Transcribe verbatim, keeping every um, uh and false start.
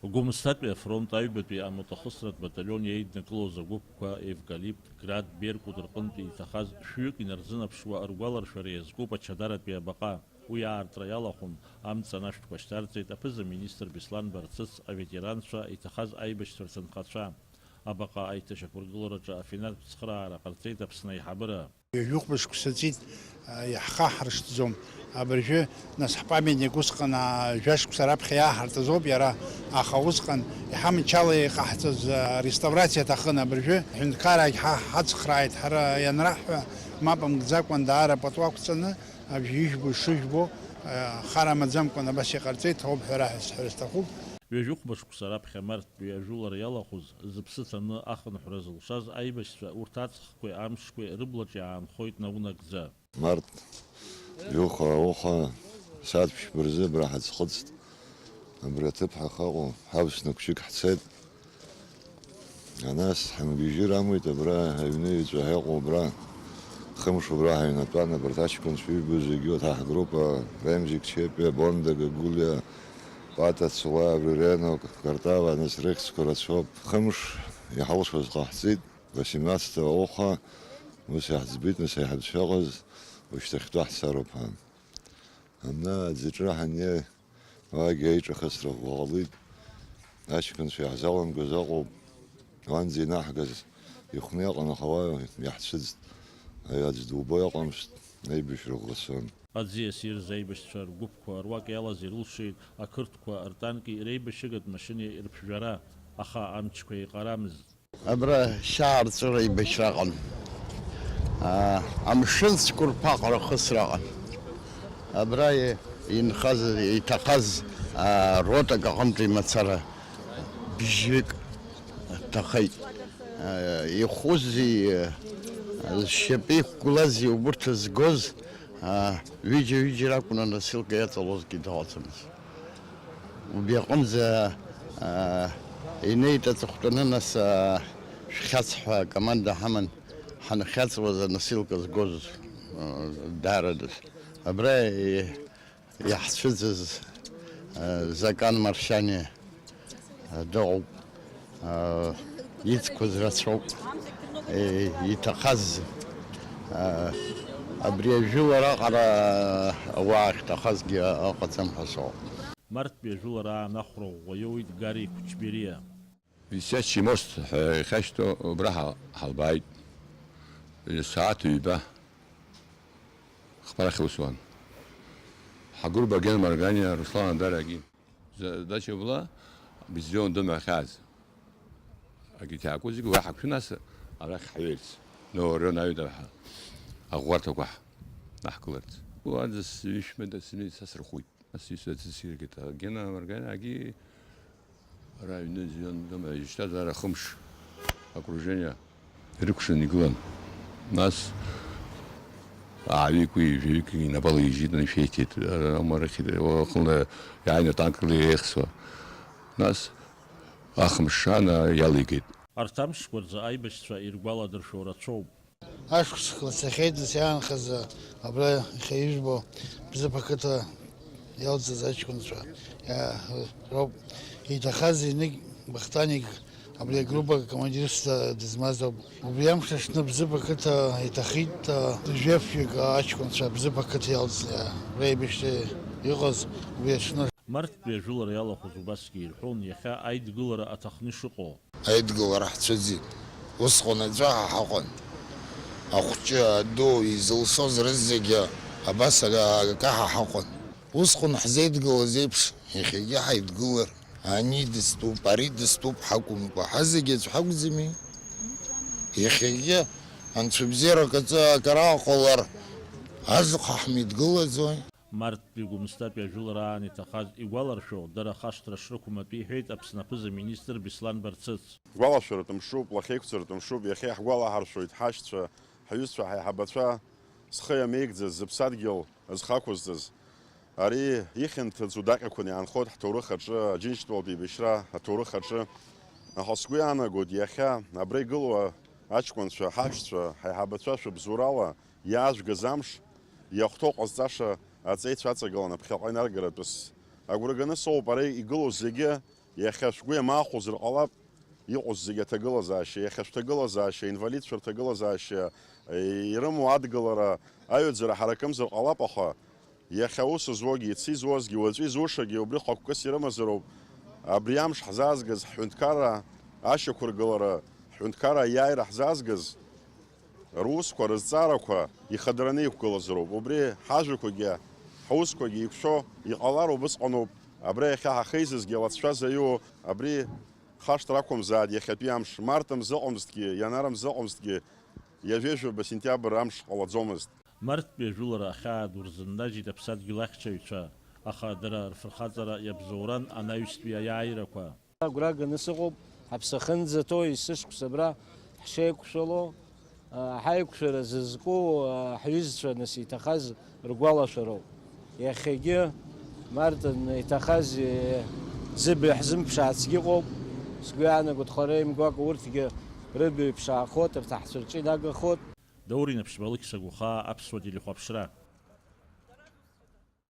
Гәымсҭатәи афронт аҩбатәи амотохысратә баталион иеиднакылоз агәыԥқәа Евкалипт, Град, Беркут рҟынтә иҭахаз шәҩык инарзынаԥшуа ргәаларшәара иазкуп ачадаратәи абаҟа. Уи аартра иалахәын, амҵанашәҭқәа шьҭарҵеит аԥыза-министр Беслан Барцыц, аветеранцәа, иҭахаз аибашьцәа рҭынхацәа. Абаҟа аиҭашьақәыргылараҿы афинантә цхыраара ҟарҵеит Аԥсны аиҳабыра. Ҩажәихәба шықәса ҵит, а, иаҳхаҳаршҭӡом. Абыржәы, нас, ҳпамятник усҟан, а, жәа-шықәса раԥхьа иааҳартыз ауп иара, аха усҟан иҳамчала иҟаҳҵаз, а, реставрациа аҭахын. Абыржәы ҳҳәынҭқараагь ҳа-, ҳацхрааит ҳара ианраҳҳәа, мап мкӡакәан даара пату ақәҵаны, абжьы ижәбо, ишыжәбо, а, хара амаӡамкәан абас иҟарҵеит, ауп ҳәа раҳәа сҳәар сҭахуп. Ҩажәихәба шықәса раԥхьа марттәи ажәылара иалахәыз, зыԥсы ҭаны ахынҳәра зылшаз аибашьцәа урҭ аҵхқәеи амшқәеи рыблаҿ иаанхоит наунагӡа. Март ҩыхәа ауха сааҭ ԥшьба рзы абра ҳаӡхыҵт. Абри аҭыԥ ҳахаҟоу ҳавсны қәчык ҳцеит. Анас ҳангьежьыр амуит, абра аҩны еиҵаҳәа иҟоу абра. Хымш убра ҳаҩнатәан, абарҭ аҷкәынцәа ижәбо зегьы урҭ ҳгруппа, Ремзик Чепиа, Бонда Гагулиа, Пата Цула, Рурено, Картава, нас рыхьӡқәа рацәоуп. Хымш иҳалшоз ҟаҳҵеит, восемнадцатого ауха ус иаҳӡбеит, нас аиҳабацәа ыҟаз, ушьҭахьтәа ҳцароуп ҳәа. Абна аӡаҿы ҳаннеи, уаагьы аиҿахысра ӷәӷәа ҟалеит. Аҷкәынцәа иаҳзаламгоз ыҟоуп. Уанӡа инаҳгаз ихәны иҟан, аха уа иаҳцәыӡт. Аӡә дубо иҟамызт, аибашьра ӷәӷәа цон. Аӡиас ирз аибашьцәа ргәыԥқәа руак иалаз ирылшеит ақырҭқәа ртанки реибашьыгатә машьынеи рыԥжәара, аха амчқәа еиҟарамызт. Абра Шьаарҵәыра еибашьра ыҟан. Аа, амшын цәқәырԥа аҟара хысра ыҟан. Абра и-, инхаз, иҭахаз, аа, ротак аҟынтәи мацара бжьҩык ҭахеит. Аа, ихәызи, аа, зшьапы иқәгылази убырҭ згоз, аа, ҩыџьа-ҩыџьа ракәын, аносилка иаҵалозгьы дыҟаӡамызт. Убри аҟынӡа, аа, инеит аҵыхәтәаны, нас, аа, шәхьаҵ ҳәа акоманда ҳаман, ҳанхьаҵуаз аносилка згоз, аа, даарадаз. Абра и-, иаҳцәыӡыз, аа, Закан Маршьани, аа, дыҟоуп. Аа, ицқәаз рацәоуп. Е, иҭахаз, аа, абри ажәылара аҟара ауаа ахьҭахазгьы ыҟаӡам ҳәа сыҟоуп. Марттәи ажәылара аан ахәра ӷәӷәа иоуит Гари Кучбериа. Висячий мост ҳәа иахьашьҭоу убра ҳа-, ҳалбааит. Сааҭ ҩба хԥарахь аус уан. Ҳагәырба Гена Марганиа, Руслан Адариагьы. Задача была Безлион дымҩахьааз. Агьыҭиаақәа зегьы уа ҳақәшәы, нас арахь ҳҩеирц. Ноуарион аҩада ҳәа аӷәӷәарҭақәа ҳнаҳкыларц. Уа дас ҩышәма дас ҩны са сырхәит. Нас исыцысиргеит. Гена Марганиагьы ара аҩны Безлион дымҩа изышьҭаз ара хымш окружение ирыкәшаны игылан. Нас ааҩыки жәаҩыки инапала ижьит, анышә еиҭеит. Ара амарахь уа аҟны иааины атанкла еихсуа. Нас ахымш шана иалигеит. Арҭ амшқәа рзы аибашьцәа иргәаладыршәо рацәоуп. Ашықәсқәа цахьеит, нас иаанхаз абра иахьа ижәбо Бзыԥ ақыҭа иалҵыз аҷкәынцәа, иа-, роуп. Иҭахаз зеиԥш Бахтаник абри агруппа командирс дызмаз ауп. Убри амш аҽны Бзыԥ ақыҭа иҭахеит, а, жәафҩык аҷкәынцәа Бзыԥ ақыҭа иалҵны, а, абра еибашьра иҟаз убри аҽны. Марттәи ажәылара иалахәыз убасгьы ирҳәон, иахьа аидгылара аҭахны ишыҟоу. Аидгылара ҳцәыӡит. Усҟан аӡәы ҳа ҳаҟан. Ахәҷы, аду, изылшоз рызегьы абас акаҳа ҳаҟан. Усҟан ҳзеидгылаз еиԥш, иахьагьы ҳаидгылар, ани дыстәуп, ари дыстәуп ҳакәымкәа, ҳазегьы аӡә ҳакәӡами? Иахьагьы анцәа бзиарак аҿы акыр ааҟалар, азыҟа ҳмидгылаӡои? Марттәи Гәымсҭатәи ажәылара аан иҭахаз игәаларшәо, дара хашҭра шрықәым атәы иҳәеит Аԥсны аԥыза-министр Беслан Барцыц. Гәалашәаратә мшуп, лахьеиқәҵаратә мшуп, иахьа иаҳгәалаҳаршәоит ҳашьцәа, ҳҩызцәа, ҳаиҳабацәа, зхы иамеигӡаз, зыԥсадгьыл зхақәызҵаз. Ари ихьанҭаӡо даҟьақәаны иаанхоит ҳҭоурых аҿы, Аџьынџьтәылатә еибашьра аҭоурых аҿы. Аха сгәы иаанагоит, иахьа абра игылоу аҷкәынцәа, ҳашьцәа, ҳаиҳабацәа шәыбзоурала иаажәгаз амш, иахәҭоу ҟазҵаша аҵеицәа аҵагыланы ԥхьаҟа инаргаратәыс агәра ганы соуп ара игылоу зегьы Иахьа шәгәы иамаахәозар ҟалап, иҟоу зегьы аҭагылазаашьа, иахьа шәҭагылазаашьа, аинвалидцәа рҭагылазаашьа, ирымоу адгылара, аҩаӡара ҳаракымзар ҟалап, аха иахьа аус зуагьы, иацы изуазгьы, уаҵәы изушагьы убри хықәкыс ирымазароуп. Абри амш ҳзаазгаз ҳҳәынҭқарра ашьақәыргылара, ҳҳәынҭқарра аиааира ҳзаазгаз русқәа, рызҵаарақәа ихадараны иқәгылазароуп. Убри ҳажәақәагьы, ҳусқәагьы еиқәшәо иҟалар убысҟаноуп. Абра иахьа ҳахеизазгьы алацәа заиуоу абри хашҭра ақәымзааит иахьатәи амш. Март мзы ыҟамызҭгьы, ианар мзы ыҟамызҭгьы, ҩажәа-ҩажәаба сентиабр амш ҟалаӡомызт. Марттәи ажәылара ахьаа ду рзыннажьит аԥсадгьыл ахьчаҩцәа, аха дара рфырхаҵара иабзоуран анаҩстәи аиааирақәа. Агәра ганы сыҟоуп, ҳаԥсы ахьынӡаҭоу есышықәса абра ҳшеиқәшәало, а, ҳаиқәшәара зызку, а, ҳҩызцәа нас иҭахаз ргәалашәароуп. Иахьагьы Мартын иҭахаз, е, ӡыбаҩ ҳзымԥшаарцгьы ыҟоуп. Сгәы иаанагоит, хара имгакәа урҭгьы рыбаҩ ԥшаахоит, рҭаҳцәа рҿы инагахоит. Даур Инаԥшьба, Алықьса Гәыхаа, Аԥсуа телехәаԥшра.